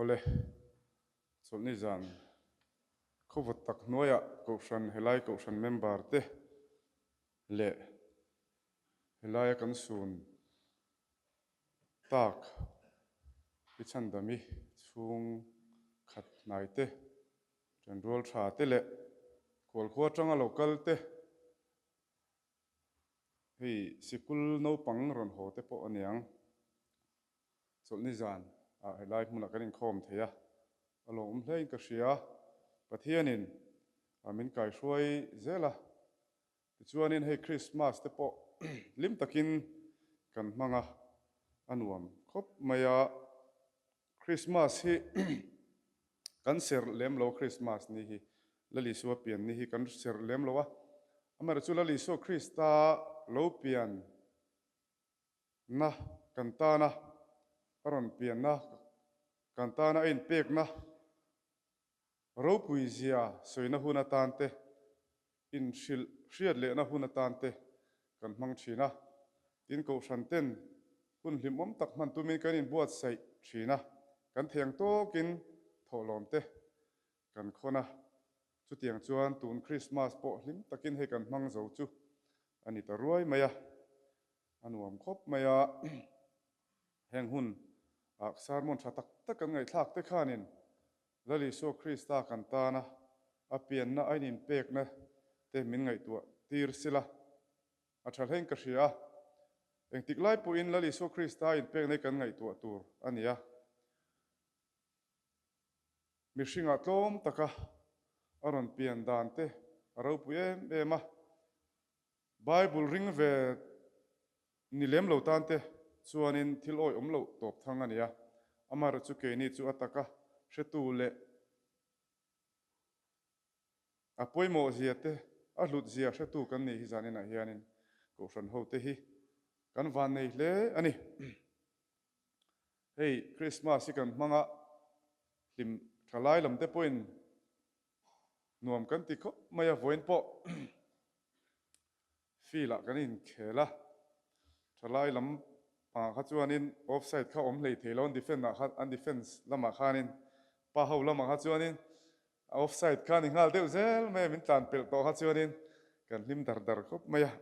Awle, chawlhni zan khawvawt tak hnuaiah Kohhran helai Kohhran member te leh helaia kan sun tak i chhandami chhung khat hnai te, ṭanrual ṭha te leh khualkhua aṭanga lo kal te Hei sikul naupang rawn haw te pawh a niang. Chawlhni zan ah helai hmunah kan inkhawm thei a, a lawmawm hlein ka hria. Pathianin min kaihruai zel a, tichuanin hei Krismas te pawh hlim takin kan hmang a, a nuam khawp mai a. Krismas hi kan serh lem lo, Krismas ni hi Lal Isua pian ni hi kan serh lem lo a, amaherawhchu chu Lal Isua Krista lo pian na kan tana a rawn pianna, kan tana a inpekna ropui zia sawina hun atan te, inhrilh hriat lehna hun atan te kan hmang thin a. Tin, Kohhran ten hun hlimawm tak hman tumin kan inbuatsaih thin a, kan theiang tawkin thawhlawm te kan khawn a. Chutiang chuan tun Krismas pawh hlim takin hei kan hmang zo chu a ni ta ruai mai a, a nuam khawp mai a. Heng hun ah sermon tha tak tak kan ngaihthlak te khanin Lal Isua Krista kan tana a pianna a ininpekna te min ngaihtuah tir sila a tha hlein ka hria a. Engtik lai pawhin Lal Isua Krista a inpekna hi kan ngaihtuah tur a ni a. Mihringah tlawm taka a rawn pian dan te a ropui em em a. Bible ring ve ni lem lo tan te chuanin thil awih awm loh tawp thang a ni a, amaherawh chu keini chu a taka hretu leh a pawimawh zia te, a hlut zia hretu kan nih hi zaninah hianin Kohhran hote hi kan vannei hle a ni. Hei Krismas hi kan hmanga hlim tha lai lam te pawhin Nuam kan ti khawp mai a, vawiin pawh field ah kan inkhel a, thalai lam pangah kha chuanin offside kha awm hlei thei lo, an defend ah khan an defence lamah khanin pa ho lamah kha chuanin offside kha a ni nghal deuh zel mai a, min tlan pelh tawh kha chuanin kan hlim dar dar khawp mai a.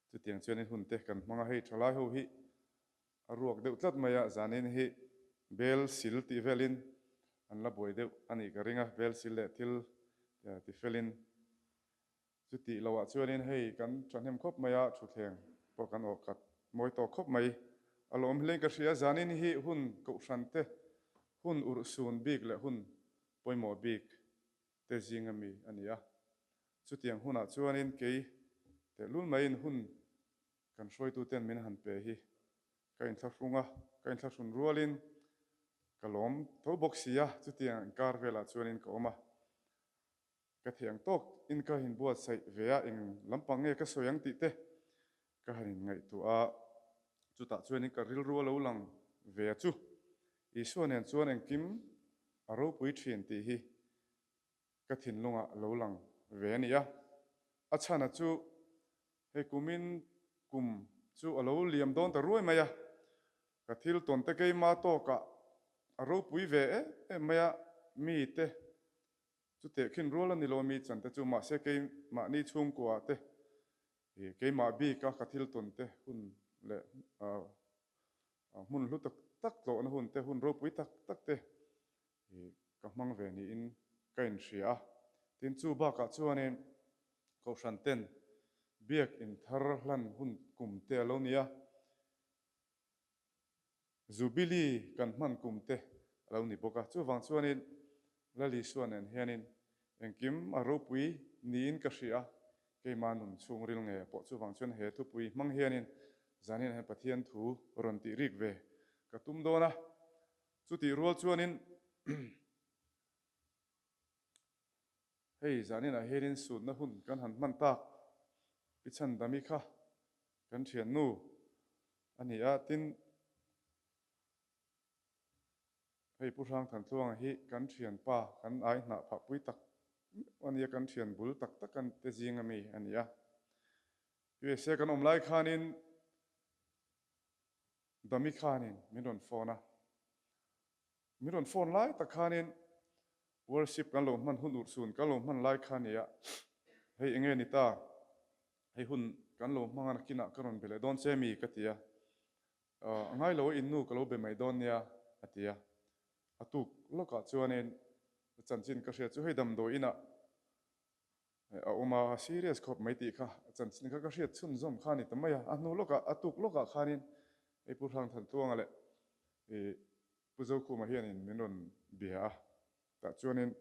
Chutiang chuanin hun te kan hmang a, hei thalai ho hi a ruak deuh tlat mai a, zanin hi bel sil tih velin an la buai deuh a nih ka ring a, bel sil leh thil ti felin chutih loah chuanin hei kan thahnem khawp mai a, thutthleng pawh kan awh khat mawi tawk khawp mai. A lawm hlein ka hria, zanin hi hun kohhran te hun urhsun bik leh hun pawimawh bik te zinga mi a ni a. Chutiang hunah chuanin kei tehlul maiin hun kan hruaituten min han pe hi ka inthlahrung a, ka inthlahrun rualin ka lawm tho bawk si a, chutiang inkar velah chuanin ka awm a. Ka thei ang tawk in ka inbuatsaih ve a, eng lampang nge ka sawi ang tih te ka han inngaihtuah a, chutah chuanin ka rilru a lo lang ve a chu. Isua nen chuan engkim a ropui thin tih hi ka thinlungah lo lang ve a ni a. A chhana chu hei kumin kum chu a lo liam dawn ta ruai mai a, ka thil tawn te keima tawkah a ropui ve em em mai a, mite chu tehkhin rual a ni lo a mi chan te chu mahse keimahni chhungkua te keimah bika ka thil tawn te hun leh hmun hlu tak tak tlawhna hun te hun ropui tak tak te hi ka hmang ve niin ka inhria a. Tin, chu bakah chuanin Kohhran ten biak inthar hlan hun kum te a lo ni a, Jubilee kan hman kum te a lo ni bawk a. Chuvang chuanin Lal Isua nen hianin engkim a ropui niin ka hria a, keimah nun chhungril nge pawh chuvang chuan he thupui hmang hianin zanin hian Pathian thu rawn tih rik ve ka tum dawn a. Chutih rual chuanin hei zaninah hianin sutna hun kan han hman tak Pi Chhandami kha kan thiannu a ni a, tin hei Pu Hrangthantluanga hi kan thianpa kan ai hnah phahpui tak meuh a nia, kan thian bul tak tak an te zing ami a ni a. USA kan awm lai khanin Dami khanin min rawn phone a, Min rawn phone lai tak khanin worship kan lo hman hun urhsun kan lo hman lai kha nia, hei enge ni ta, hei hun kan lo hmang a nakinah ka rawn be leh dawn che mi ka ti a, a ngai lo a innu ka lo be mai dawn nia a ti a, a tuk lawkah chuanin chanchin ka hriat chu hei damdawi inah A awm a, serious khawp mai tih kha a chanchin kha ka hriat chhunzawm kha a ni ta mai a. A hnu lawkah, a tuk lawkah khanin hei Pu Hrangthantluanga leh ih Pu Zokhuma hianin min rawn bia a. Tah chuanin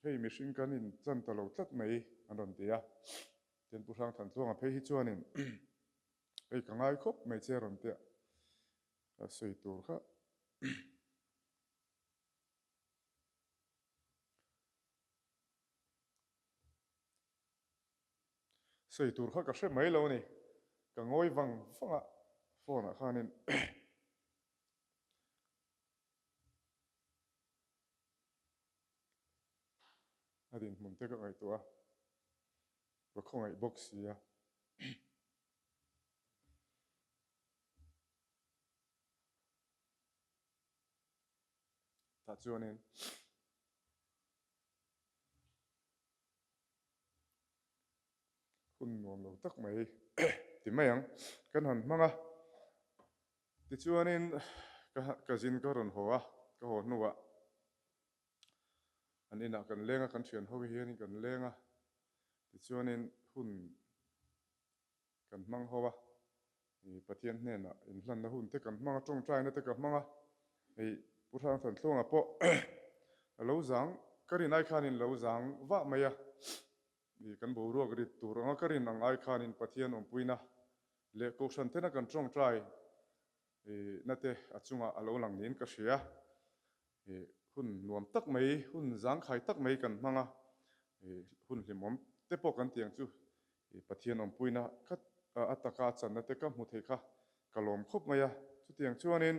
hei mihring kan inchan ta lo tlat mai an rawn ti a. Tin Pu Hrangthantluanga phei hi chuanin hei ka ngai khawp mai che a rawn tia sawi tur kha. Sawi tur kha ka hre mai lo a ni. Ka ngawi vang vang a, phone ah khanin a dinhmun te ka ngaihtuah a, ka khawngaih bawk si a. Tah chuanin hun nuam lo tak mai ti mai ang kan han hmang a. Tichuanin ka zin ka rawn haw a, ka haw hnuah an inah kan leng a, kan thian ho hianin kan leng a. Tichuanin hun Kan hmang ho a, i Pathian hnenah inhlanna hun te kan hmang a, tawngtaina te ka hmang a, hei Pu Hrangthantluanga pawh a lo zang, ka rin ai khanin lo zang vah mai a, i kan boruak rit tur anga ka rin ang ai khanin Pathian awmpuina leh Kohhran tena kan tawngtai na te a chungah a lo lang niin ka hria. I hun nuam tak mai, hun zangkhai tak mai kan hmang a, i hun hlimawm te pawh kan ti ang chu. I Pathian awmpuina kha a taka a channa te ka hmu thei kha ka lawm khawp mai a. Chutiang chuanin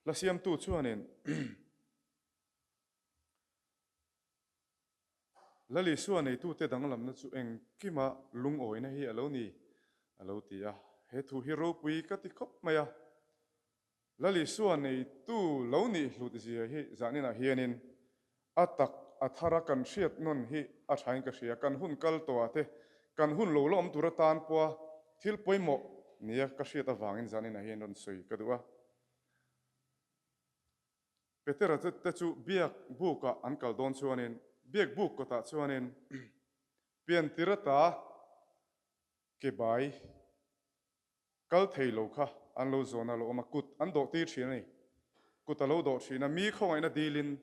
hla siamtu chuanin Lalisua neitute danglamna chu engkima lungawina hi a lo ni a lo ti a. He thu hi ropui ka ti khawp mai a. Lalisua neitu lo nih hlut zia hi zaninah hianin a tak a thara kan hriat nawn hi a thain ka hria. Kan hun kal tawhah te, kan hun lo la awm tur atan pawha thil pawimawh nia ka hriat avangin zaninah hian rawn sawi ka duh a. Petera te chu biak bukah an kal dawn chuanin biak buk kawtah chuanin piantir ata ke bai Kal thei lo kha an lo zawn a lo awm a, kut an dawh tir thin a ni. Kut a lo dawh thin a, mi khawngaihna dilin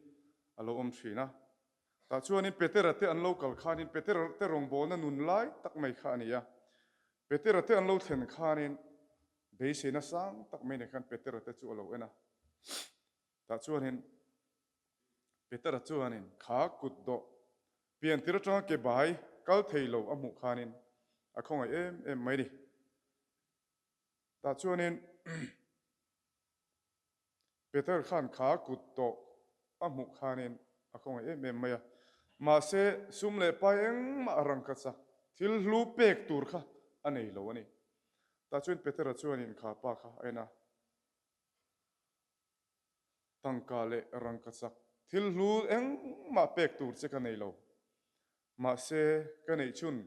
a lo awm thin a. Tah chuanin Petera te an lo kal khanin Petera te rawngbawlna nun lai tak mai kha a ni a. Petera te an lo thlen khanin beiseina sang tak mai nen khan Petera te chu a lo en a. Tah chuanin Petera chuanin kha kut dawh piantir atanga ke bai kal thei lo a hmuh khanin a khawngaih em em mai ni. Tah chuanin Peter khan kha kut dawh a hmuh khanin a khawngaih em em mai a. Mahse sum leh pai engmah a rangka chak thil hlu pek tur kha a nei lo a ni. Tah chuan Petera chuanin kha pa kha a en a. Tangka leh rangkachak thil hlu engmah pek tur che ka nei lo. Mahse, ka neih chhun.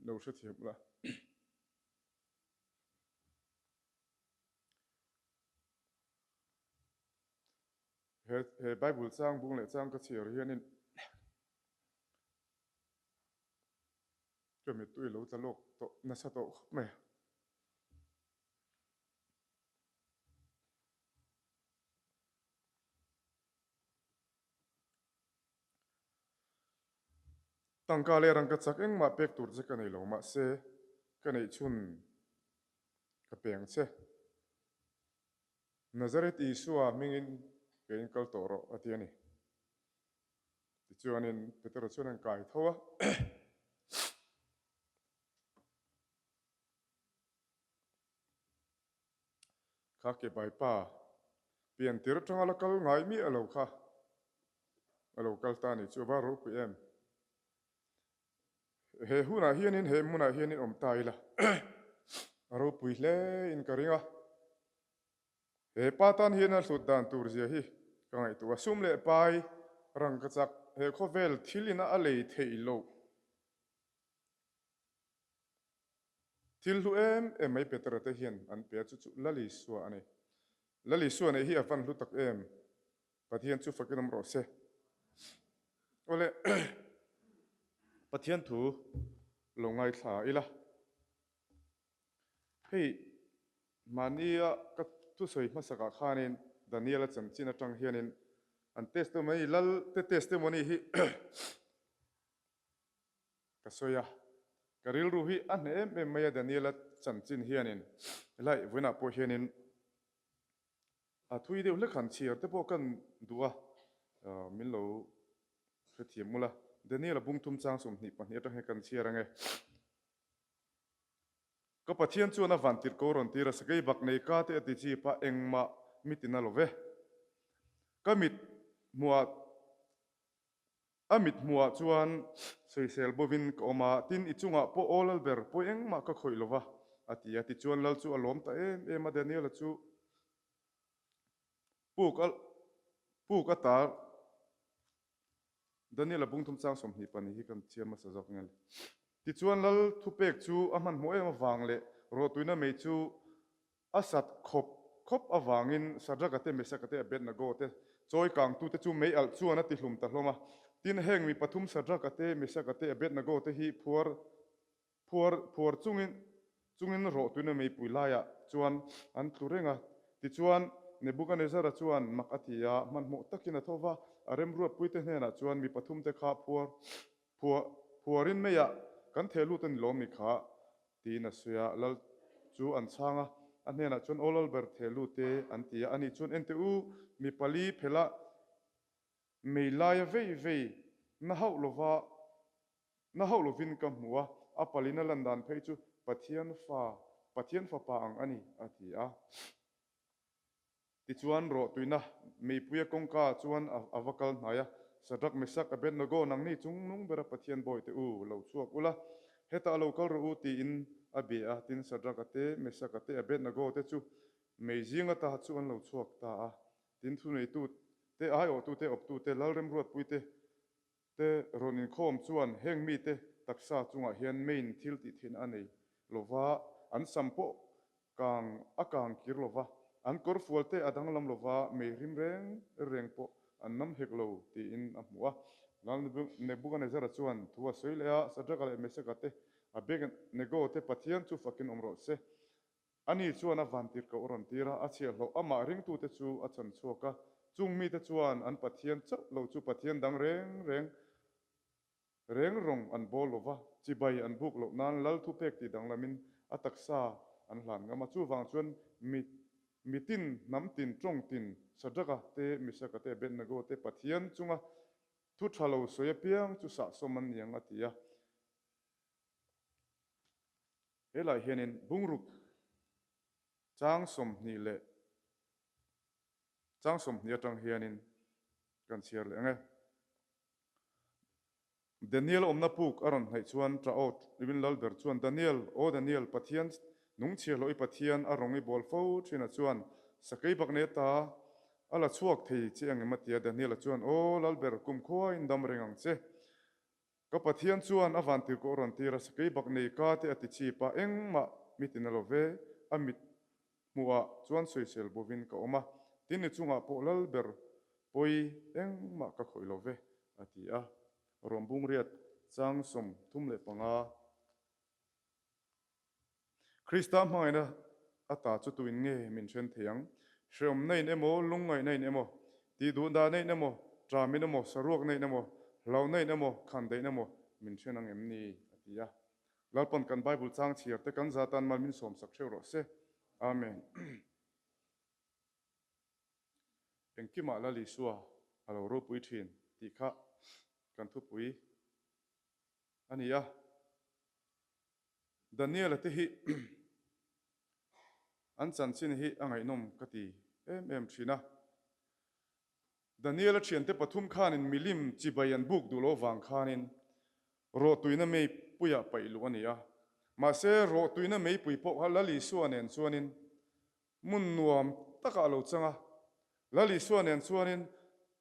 Lo hrethiam la. He he Bible chang bung leh chang ka chhiar hianin ka mittui lo tla lawk tawh nasa tawh khawp mai a. Tangka leh rangka chak engmah pek tur che ka nei lo mahse ka neih chhun ka peng che. Nazareth Isua hmingin ke in kal tawh rawh a ti a ni. Tichuanin Petera chuan an kai tho a. Kha ke baipa pian tir atanga la kal ngai miah lo kha a lo kal ta ni chu a va ropui em. He hunah hianin he hmunah hianin awm ta ila a ropui hle in ka ring a. He pa tan hian a hlut dan tur zia hi ka ngaihtuah a, sum leh pai rang ka chak he khawvel thil ina a lei theih loh. Thil hlu em em mai Petera te hian an pe a, chu chu Lal Isua a ni. Lal Isua neih hi a van hlu tak em? Pathian chu fakin awm rawh se. Awle, Pathian thu lo ngaithla ila. Hei, mahnia ka thusawi hmasakah khanin Daniel-a chanchin atang hianin an testimony, Lal te testimony hi Ka sawi a, ka rilru hi a hneh em em mai a Daniela chanchin hianin helai vawiinah pawh hianin a thui deuh hlek han chhiar te pawh kan duh a, min lo hrethiam ula. Daniela bung thum chang 22 atang hian kan chhiar ange. Ka Pathian chuan a van tirh ko rawn tir a, sakei bak nei ka te a ti chip a, engmah mi tina lo ve. Ka mit hmuhah A mit hmuhah chuan sawisel bovin ka awm a, tin i chungah pawh aw lal ber pawi engmah ka khawih lova, a ti a. Tichuan lal chu a lawm ta em em a, Daniela chu puk a puk a tar Daniela bungthum chang 22 hi kan chhiar hmasa zawk nge le. Tichuan lal thupek chu a hmanhmawh em avang leh rawhtuina mei chu A sat khawp khawp avangin Sadraka te, Mesaka te, Abednego te chawi kangtute chu mei alh chuan a tihlum ta hlawm a. Tin, heng mi pathum Sadraka te, Mesaka te, Abednego te hi phuar phuar phuar chungin chungin rawhtuina meipui laiah chuan an tlu reng a. Tichuan, Nebukanezzara chuan mak a ti a, hmanhmawh takin a tho va, a remruatpuite hnenah chuan mi pathumte kha phuar phuar phuarin meiah kan theh lut a ni lawm mi kha? Tiin a sawi a, Lal chu an chhang a, a hnenah chuan, Aw Lalber, theh lut e, an ti a. Ani chuan, Enteh u, mi pali phela mei laia vei vei na hauh lova, na hauh lovin ka hmu a, a palina lan dan phei chu Pathian fa, Pathian fapa ang a ni, a ti a. Tichuan, rawhtuina meipuia kawngka chuan a va kal hnai a, Sadrak, Mesak, Abednego, nangni chung nung bera Pathian bawite u, lo chhuak ula, hetah lo kal rawh u, tiin a be a. Tin, Sadraka te, Mesaka te, Abednego te chu mei zing ata chu an lo chhuak ta a. Tin, thuneitu te, aiawhtu te, awptu te, lalremruatpui te, Te rawn inkhawm chuan heng mite taksa chungah hian main thil tih theihna a nei lova, an sam pawh kang a kang kir lova, an kawrfual te a danglam lova, mei rim reng reng pawh an nam hek lo tiin a hmu a. Lal Nebukanezzara chuan thu a sawi leh a, Sadraka leh Mesaka te, Abednego te Pathian chu fakin awm rawh se. Ani chuan a vantirhkoh rawn tir a, a chhiahhlawh amah ringtute chu a chan chhuak a. Chung mite chuan an Pathian chauh lo chu Pathian dang reng reng reng rawng an bawl lo va, chibai an buk loh nan lal thupek tih danglamin a taksa an hlan ngam a. Chuvang chuan mi mitin, hnam tin, tawng tin, Sadraka te, Misaka te, Abednego te Pathian chunga thu tha lo sawi apiang chu sahsawm an ni ang, a ti a. Helaiah hianin bungruk chang 20 leh chang 20 atang hianin kan chhiar leh ang e. Daniel awmna puk a rawn hnaih chuan ṭah aw ivin Lalber chuan, Daniel, aw Daniel, Pathian nung chhiahhlawh i Pathian a rawng i bawl fo ṭhinah chuan sakei bak nei ata a la chhuak thei che ang em a ti a. Daniel-a chuan, Aw Lalber, kumkhua in dam reng ang che. Ka Pathian chuan a vantirhkoh rawn tir a, sakei bak nei ka te a ti chip a, engmah mi tina lo ve, a mit hmuhah chuan sawisel bovin ka awm a, tin i chungah pawh lal ber pawi engmah ka khawih lo ve, a ti a. Rawmbung riat chang 35. Krista hmangaihna ata chu tuin nge min then thei ang? Hreawmna in emaw, lungngaihna in emaw, tihduhdah na in emaw, ṭam in emaw, saruakna in emaw, hlauhna in emaw, khandaihna emaw min then ang em ni? a ti a. Lalpawn kan Bible chang chhiar te kan za tan mal min sawmsak hreuh rawh se. Amen. Engkimah Lal Isua a lo ropui thin tih kha kan thupui a ni a. Daniela te hi An chanchin hi a ngaihnawm ka ti em em thin a. Daniel-a thiante pathum khanin milim chibai an buk duh lo vang khanin rawhtuina meipuiah paih luh a ni a. Mahse, rawhtuina meipui pawh kha Lal Isua nen chuanin hmun nuam takah a lo chang a. Lal Isua nen chuanin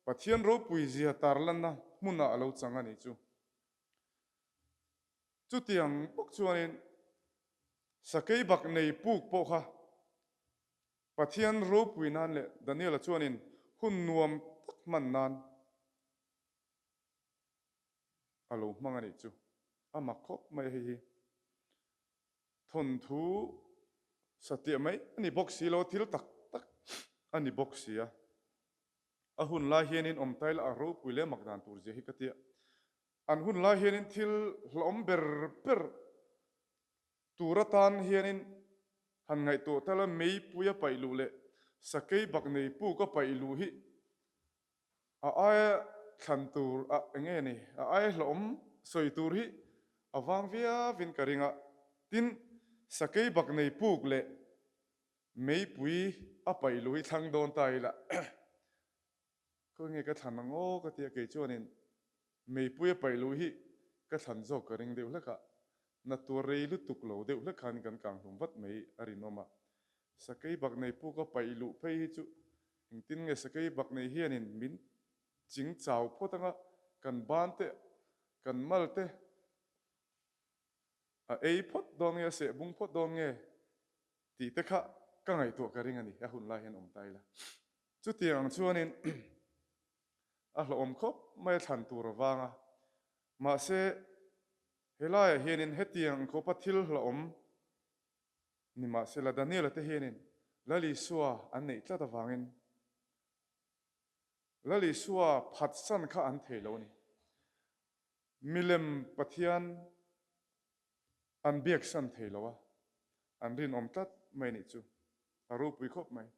Pathian ropui zia tarlanna hmunah a lo chang a nih chu. Chutiang bawk chuanin sakei bak nei puk pawh kha Pathian ropui nan leh Daniela chuanin hun nuam tak hman nan a lo hmang a nih chu. A mak khawp mai a hei hi. Thawnthu satliah mai a ni bawk si lo, thil tak tak a ni bawk si a. A hun lai hianin awmtai la a ropui leh mak dan tur zia hi ka tia. An hun lai hianin thil hlauhawm ber ber tur atan hianin han ngaihtuah tal a, meipui a paih luh leh sakei bak nei puk a paih luh hi a aia thlan tur a eng nge ni, a aia hlauhawm sawi tur hi a vang viauin ka ring a. Tin, sakei bak nei puk leh meipui a paih luh hi thlang dawn ta ila. Khawi nge ka thlan ang aw ka ti a, kei chuanin meipui a paih luh hi ka thlan zawk ka ring deuh hlek a, na tuar rei lutuk lo deuh hlek khan kan kang hlum vat mai a rinawm a. Sakei bak nei puk a paih luh phei hi chu engtin nge sakei bak nei hianin min ching chau phawt anga kan ban te kan mal te a ei phawt dawn nge a seh bung phawt dawn nge tih te kha ka ngaihtuah ka ring a ni, a hun lai hian awm ta ila. Chutiang ang chuanin a hlauhawm khawp mai a thlan tur avanga. Mahse, helaiah hianin hetiang ang khawpa thil hlauhawm ni mahsela Daniela te hianin Lal Isua an neih tlat avangin Lal Isua phatsan kha an thei lo a ni. Milem Pathian An biaksan thei lo a, an rinawm tlat mai nih chu a ropui khawp mai.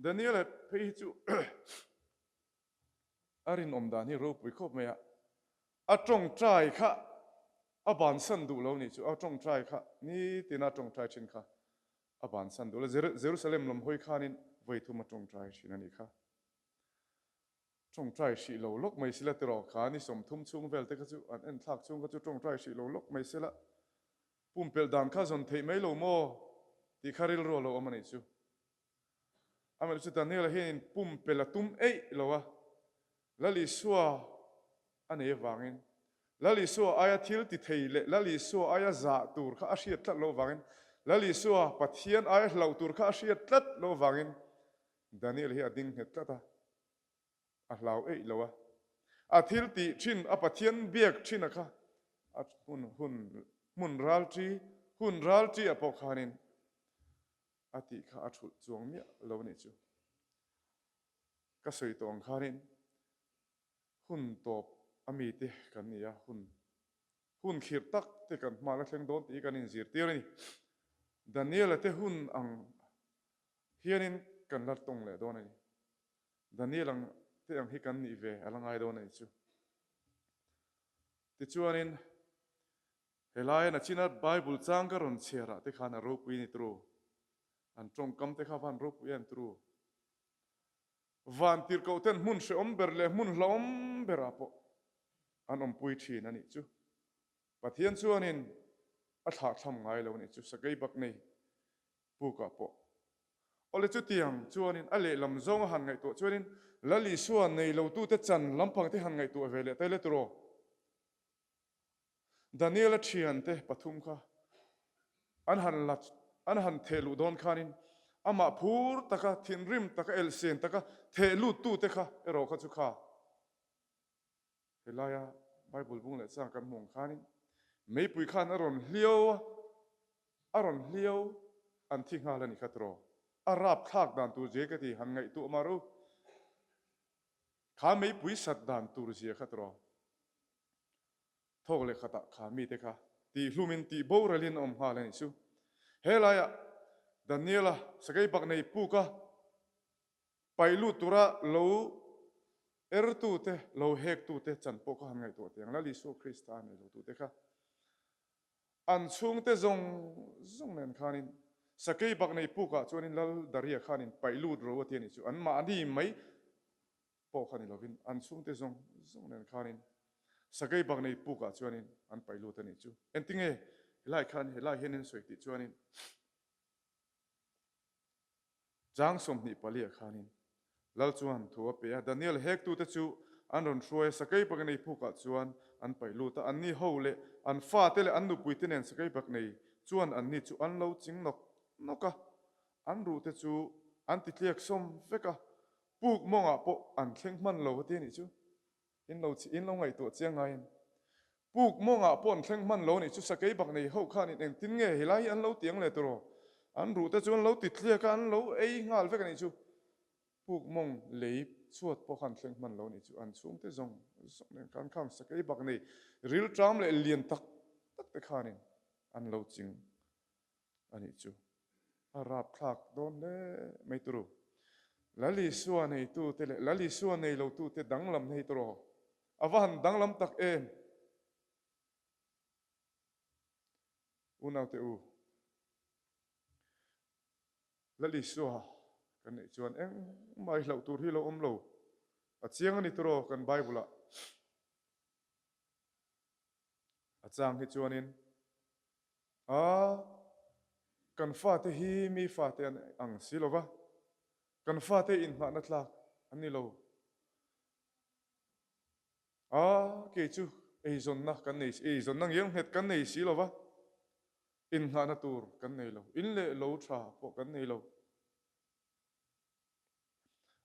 Daniel-a phei hi chu a rinawm dan hi ropui khawp mai a, a tawngtai kha a bansan duh lo nih chu, a tawngtai kha nitin a tawngtai thin kha a bansan duh lo. Jerusalem lam hawi khanin vawi thum a tawngtai thin a nih kha. Tawngtai hrih lo lawk mai sela tiraw kha ni 30 chhung vel te kha chu an en thlak chhung kha chu tawngtai hrih lo lawk mai sela pumpelh dan kha zawn theih mai lo maw tih kha rilru a lo awm a nih chu. Amaherawhchu chu Daniel-a hianin pumpelh a tum eih lo a, Lal Isua a nei avangin Lal Isua aia thil ti thei leh Lal Isua aia zah tur kha a hriat tlat lo avangin Lal Isua Pathian aia hlauh tur kha a hriat tlat lo avangin Daniel hi a ding nghet tlat a, a hlau eih lo a. A thil tih thin, a Pathian biak thin a kha a hun hun hmun ral ṭi, hun ral ṭi ah pawh khanin a tih kha a thulh chuang miah lo a nih chu. Ka sawi tawh ang khanin hun tawp a mite kan ni a, hun hun khirh tak te kan hma la thleng dawn tih hi kan inzirtir a ni. Daniel-a te hun ang Hianin kan la tawng leh dawn a ni. Daniel ang te ang hi kan nih ve a la ngai dawn a ni chu. Tichuanin, helaia nachina Bible chang ka rawn chhiar ah te khan a ropui a ni turu. An tawngkam te kha van ropui em turu. Van tirhkoh ten hmun hrehawm ber leh hmun hlauhawm berah pawh an awmpui thin a nih chu. Pathian chuanin a thlahthlam ngai lo a nih chu. Sakei bak nei Pukah pawh. Awle chutiang chuanin a lehlam zawng a han ngaihtuah chuanin Lal Isua nei lotute chan lampang te han ngaihtuah ve leh ta ila tiraw? Daniel-a thiante pathum kha an han la an han theh luh dawn khanin amah phur taka thinrim taka elhsen taka theh luttute kha erawh kha chu kha Helaia Bible bung leh chang kan hmuh ang khanin meipui khan a rawn hliau a, a rawn hliau an thi nghal a ni kha tiraw? A rapthlak dan tur zia ka ti, han ngaihtuah mar u. Kha meipui sat dan tur zia kha tiraw? Thawk leh khatah kha mite kha tihhlumin tih boralin a awm nghal a nih chu. Helaiah Daniela sakei bak nei puka Paih lut tura lo ertute, lo hektute chan pawh kha han ngaihtuah teh ang. Lal Isua Krista a nei lotute kha an chhungte zawng zawng nen khanin Sakei bak nei pukah chuanin Lal Daria khanin paih lut ro a ti a nih chu. An mahni mai pawh kha ni lovin an chhungte zawng zawng nen khanin Sakei bak nei pukah chuanin an paih lut a nih chu. Engtinge helai khan helai hian an sawi tih chuanin Chang 24 ah khanin Lal chuan thu a pe a, Daniel hektute chu an rawn hruai a, sakei bak nei phukah chuan an paih lut a, anni ho leh an fate leh an nupuite nen sakei bak nei chuan anni chu an lo ching nawk nawk a, an ruhte chu an ti tliak sawm vek a, puk mawngah pawh an thleng hman lo a ti a nih chu. In lo in lo ngaihtuah chiang ngai em? Puk mawngah pawh an thleng hman lo nih chu sakei bak nei ho khanin engtin nge helai hi an lo tiang leh tawh? An ruhte chu an lo ti tliak a, an lo ei nghal vek a nih chu. Puk mawng lei chhuat pawh kha an thleng hman lo nih chu. An chhungte zawng zawng nen khan khang sakei bak nei rilṭam leh lian tak tak te khanin an lo ching a nih chu. A rapthlak dawn hle mai turu. Lal Isua neitute leh Lal Isua nei lotute danglam hei tawh. A va han danglam tak em? Unaute u, Lal Isua kan neih chuan engmah i hlauh tur hi lo awm lo. A chiang a ni tawh kan Bible-ah. A chang hi chuanin A, kan fate hi mi fate an ang si lo va, kan fate inhmahna tlak an ni lo. A, kei chu eizawnna kan nei, eizawnna ngiangnghet kan nei si lo va, inhmahna tur kan nei lo, in leh lo tha pawh kan nei lo.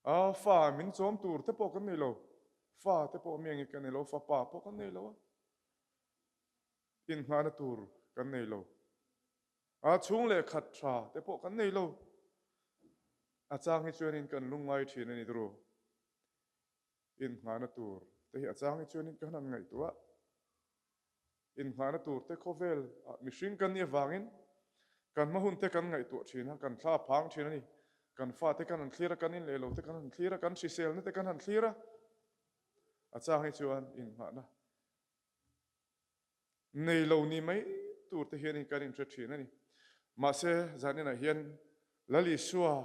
A, fa min chawm tur te pawh kan nei lo, fa te pawh mi angin kan nei lo, fapa pawh kan nei lo a. Inngahna tur kan nei lo. A chhung leh khat tha te pawh kan nei lo. A chang hi chuanin kan lungngai thin a ni turu. Inngahna tur te hi a chang hi chuanin kan han ngaihtuah. Inngahna tur te khawvel ah mihring kan nih avangin kan hma hun te kan ngaihtuah thin a, kan thla phang thin a ni. Kan fate kan han thlir a, kan inleh lo te kan han thlir a, kan hriselna te kan han thlir a. A chang hi chuan inngahna Nei lo ni mai tur te hianin kan inhre thin a ni. Mahse, zaninah hian Lal Isua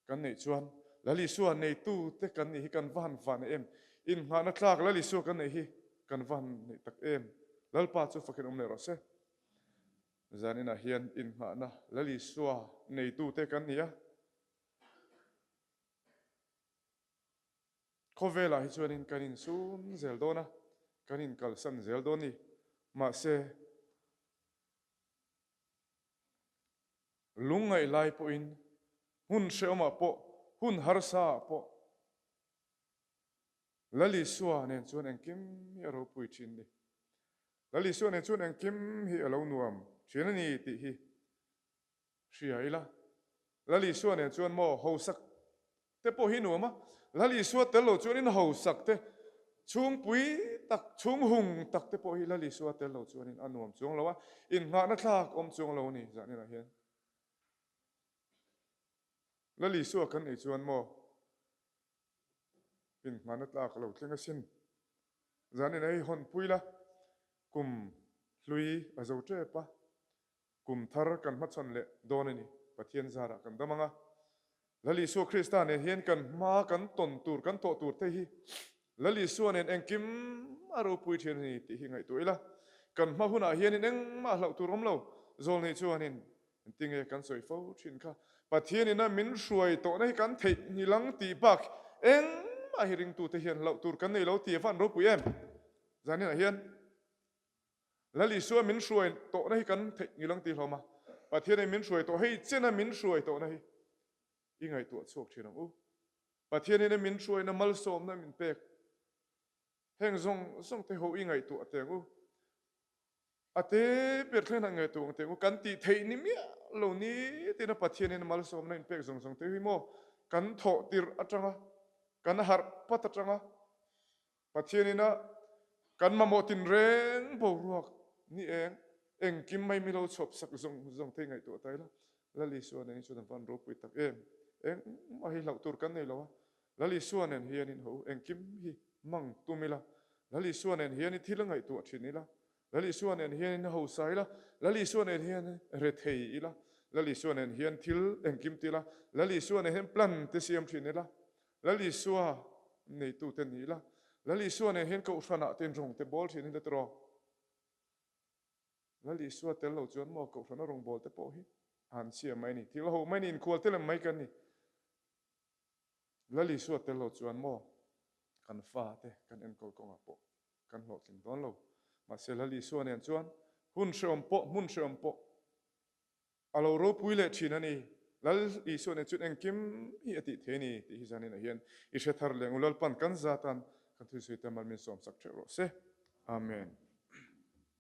kan neih chuan Lal Isua neitu te kan nih hi kan va han van em? Innghahna tlak Lal Isua kan neih hi kan va han neih tak em? Lalpa chu fakin awm leh rawh se. Zaninah hian innghahna Lal Isua neitu te kan ni a. Khawvelah hi chuanin kan insun zel dawn a, kan inkalsan zel dawn ni. Mahse, lungngaih lai pawhin, hun hrehawmah pawh, hun harsaah pawh Lal Isua nen chuan engkim hi a ropui thin ni. Lal Isua nen chuan engkim hi a lo nuam thin a ni tih hi Hria ila, Lal Isua nen chuan maw hausak te pawh hi nuam a, Lal Isua tel lo chuanin hausak te, chhungpui tak, chhunghung tak te pawh hi Lal Isua tel lo chuanin a nuam chuang lo a, innghahna thlak awm chuang lo a ni zaninah hian. Lal Isua kan neih chuan maw innghahna tlak a lo thleng asin. Zaninah hei hawnpui la, kum hlui a zo tep a, Kum thar kan hmachhawn leh dawn a ni. Pathian zarah kan dam ang a. Lal Isua Krista nen hian kan hma kan tawn tur, kan tawh tur te hi Lal Isua nen engkim a ropui thin a ni tih hi ngaihtuah ila. Kan hma hunah hianin engmah hlauh tur awm lo. Zawlnei chuanin engtinge kan sawi fo thin kha. Pathianin a min hruai tawhna hi kan theih ngilang tih bak engmah hi ringtute hian hlauh tur kan nei lo tih a van ropui em? Zaninah hian. Lal Isua min hruai tawhna hi kan theih ngil ang tih hlawm a, Pathianin min hruai tawh hei chena min hruai tawhna hi i ngaihtuah chhuak thin ang u. Pathianin a min hruaina malsawmna min pek heng zawng zawng te ho i ngaihtuah teh ang u. A te ber thleng han ngaihtuah ang teh ang u. Kan tih theih ni miah lo ni tina Pathianin malsawmna min pek zawng zawng te hi maw kan thawh tirh atanga kan harh pat atanga Pathianin a kan mamawh tinreng boruak ni eng engkim mai mi lo chhuap sak zawng zawng thei ngaihtuah ta ila, Lal Isua nen hi chuan a van ropui tak em? Engmah hi hlauh tur kan nei lo a, Lal Isua nen hianin ho engkim hi mang tum ila, Lal Isua nen hianin thil a ngaihtuah thin ila, Lal Isua nen hianin hausa ila, Lal Isua nen hian rethei ila. Lal Isua nen hian thil engkim ti ila, Lal Isua nen hian plan te siam thin ila, Lal Isua neitute ni ila, Lal Isua nen hian Kohhranah te rawng te bawl thin ila tiraw? Lal Isua tel lo chuan maw Kohhrana rawngbâwl te pawh hi an chhia mai a ni. Thil ho mai ni, inkhual te lem mai kan ni. Lal Isua tel lo chuan maw kan fate kan enkawl kawngah pawh kan hlawhtling dawn lo. Mahse Lal Isua nen chuan hun hrehawm pawh, hmun hrehawm pawh a lo ropui leh thin a ni. Lal Isua nen chuan engkim hi a tih thei a ni tih hi zaninah hian i hre thar leh ngu. Lalpan kan zatan kan thusawi te mal min sawmsak theuh rawh se. Amen.